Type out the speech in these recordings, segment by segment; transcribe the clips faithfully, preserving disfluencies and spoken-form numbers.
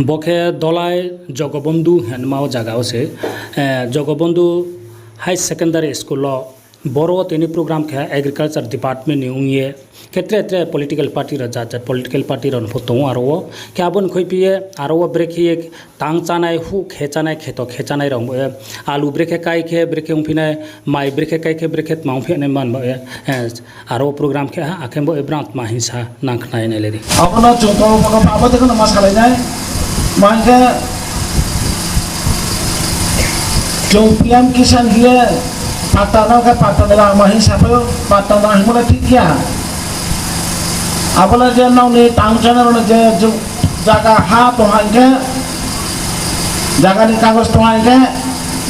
Bo khe Dolai Jogobondhu hingma wo zaga wo se, Jogobondhu High Secondary School wo boro wo tini program khe agriculture department ni ong ye, khe tre tre political party rao, jat jat political party rao no pho tong ou aro wo. Khe abo ni khuiphi ye aro wo brekhe ye tang chánai, huh khe chánai, kheto khe chánai rao, alu brekhe kai khe brekhe ongphi nai, mai brekhe kai khe brekhe tma ongphi nai man ba ye, aro program khe ha, akhe bo ye brang tma hingsa nang khna ye nai le di. Abo no chung tong, abo no, abo de no ma salai nai. Ma hing khe, chung P M Kisan hing ye patta no khe patta ni rang ma hing sa pho, patta no hingmo le thik ya. Abo le je nrao ni tang chánai rao no je zaga ha tong ha hing khe, zaga ni kagos tong ha hing khe,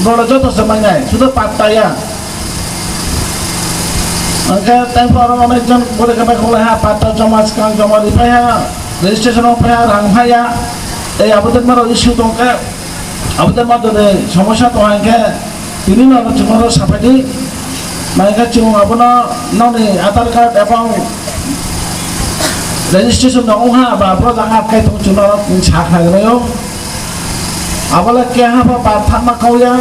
boro joto se mai nai, sudu patta ya. Hing khe tei pho aro onek jon bore khe bai kholai ha, patta joma skang joma ri pai ha, registration ong pai ha, rang phai ya. Ei abo de ma rao issue tong khe, abo de ma rao ni somosya tong ha hing khe, tini no chung no saphai di. Ma hing khe chung abo no nrao ni Aadhaar card ebong registration no ong ha ba bro zaga khe tong chung no sa khnari mai ou. Abo le keha pho ba thanma kau ya.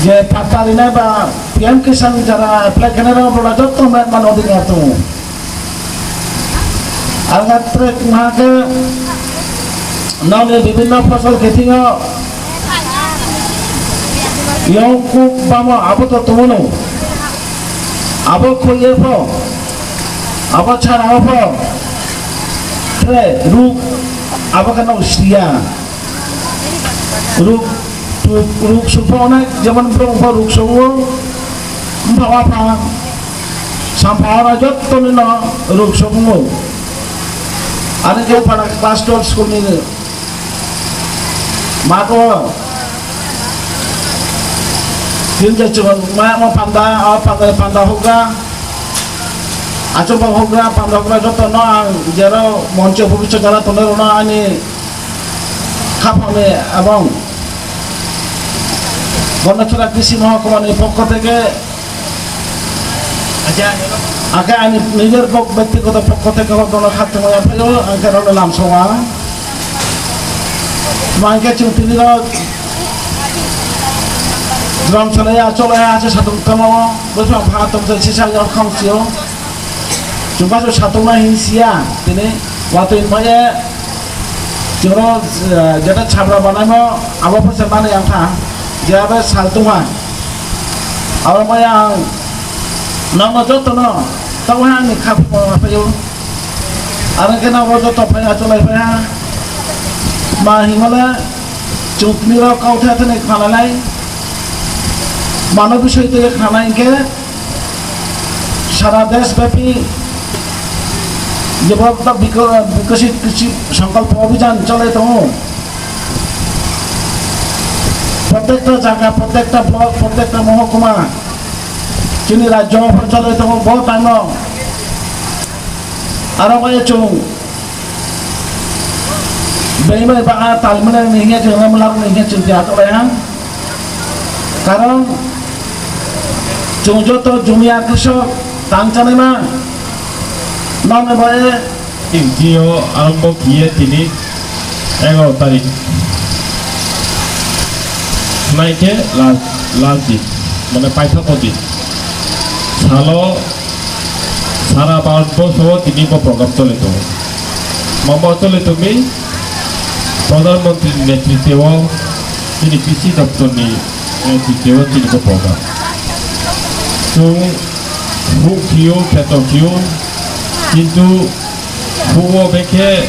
Je patta rinai ba P M Kisan jara apply khe nai rao boro joto metma no ding ya tong ou. Ang tre kma khe nrao ni bibhinno phosol khe thing yo, yong kuk bamo abo to tongmo no. Abo khui ye pho, abo chara wo pho, tre ruh, abo khe nrao si ya. Ruh, ruh, ruh sung pho nai, jemon brouh pho ruh sung ou, mpha wa pha, sampha wa joto ni no ruh sung ou. Are khe pha class twelve school ni ma ko, tin je chung ma mo panda, a panda, panda houhgra, achouh ba houhgra, panda houhgra joto no ang jero moncho bhobishyot jara tongnai rao no aini khaphang ni ebong Gondachera Krishi Mohokuma ni pokho theke, akhe aini nijer bok bektigoto pokho theke ho bono khaktungma yaphai ou, ang khe rao no lamsao a. Tma hing khe chung tini rao drom cholai ya, cholai ya se satung tongmo, bosong pha tong se sisa ya khang si ou. Chung ba se satung nai hing si ya, tini watoi mai ye, chung rao, jeta chhabra banaimo, abo pho se mani ang tha, je abo sal tong ha. Abo mai ang nrao no joto no, taoh ha ni khaphang ma phai ou. Are khe nrao joto phai ha, cholai phai ha. Ma hingmo le, chung tini rao kauthai thani khnanai nai. Mano bisoi tui ye khnanai hing khe, sara desh byapi jebo ta biko-, Bikasit Krishi Sankalpo Abhiyan cholai tong ou. Protekta zaga, protekta block, protekta mohokuma, chini rajyo pho cholai tong ou, bo time no. Aro bai chung being bai ba a talmilai ni hing ye chung, ramla ni hing ye chung ti atolai ha. Karon chung joto jumia krisok tang chánaima, nang bai N G O arombo khe ye tini egaro tarik. Nai khe last, last din, mane paithaomo din. Salo sara Bharat borso wo tini bo program choli tong ou. Mamo choli tong mi, Pradhan Mantri ni netritwo wo, chini Krishi doptor ni netritwo wo chini bo program. Chung huh khe ou, kheto khe ou, kintu huh wo bekhe,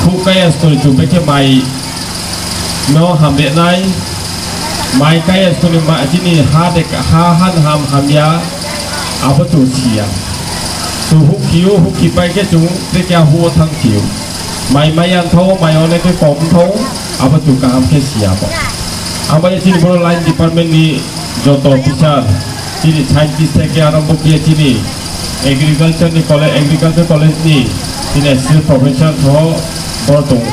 huh kaiya stori chung bekhe mai no hamya nai, mai kaiya stori ma-, chini ha de, ha, ha ham hamya, abo chung si ya. Chung huh khe ou, huh khe pai khe chung bekhe a huh wo thanng khe ou. Mai mai ya thao, mai onekhe kom thao, abo chung kaham khe si ya bo. Abo ye chini boro line department ni joto officer, chini scientist theke arombo khe chini agriculture ni college, agriculture college ni chini assistant professor song boro tong.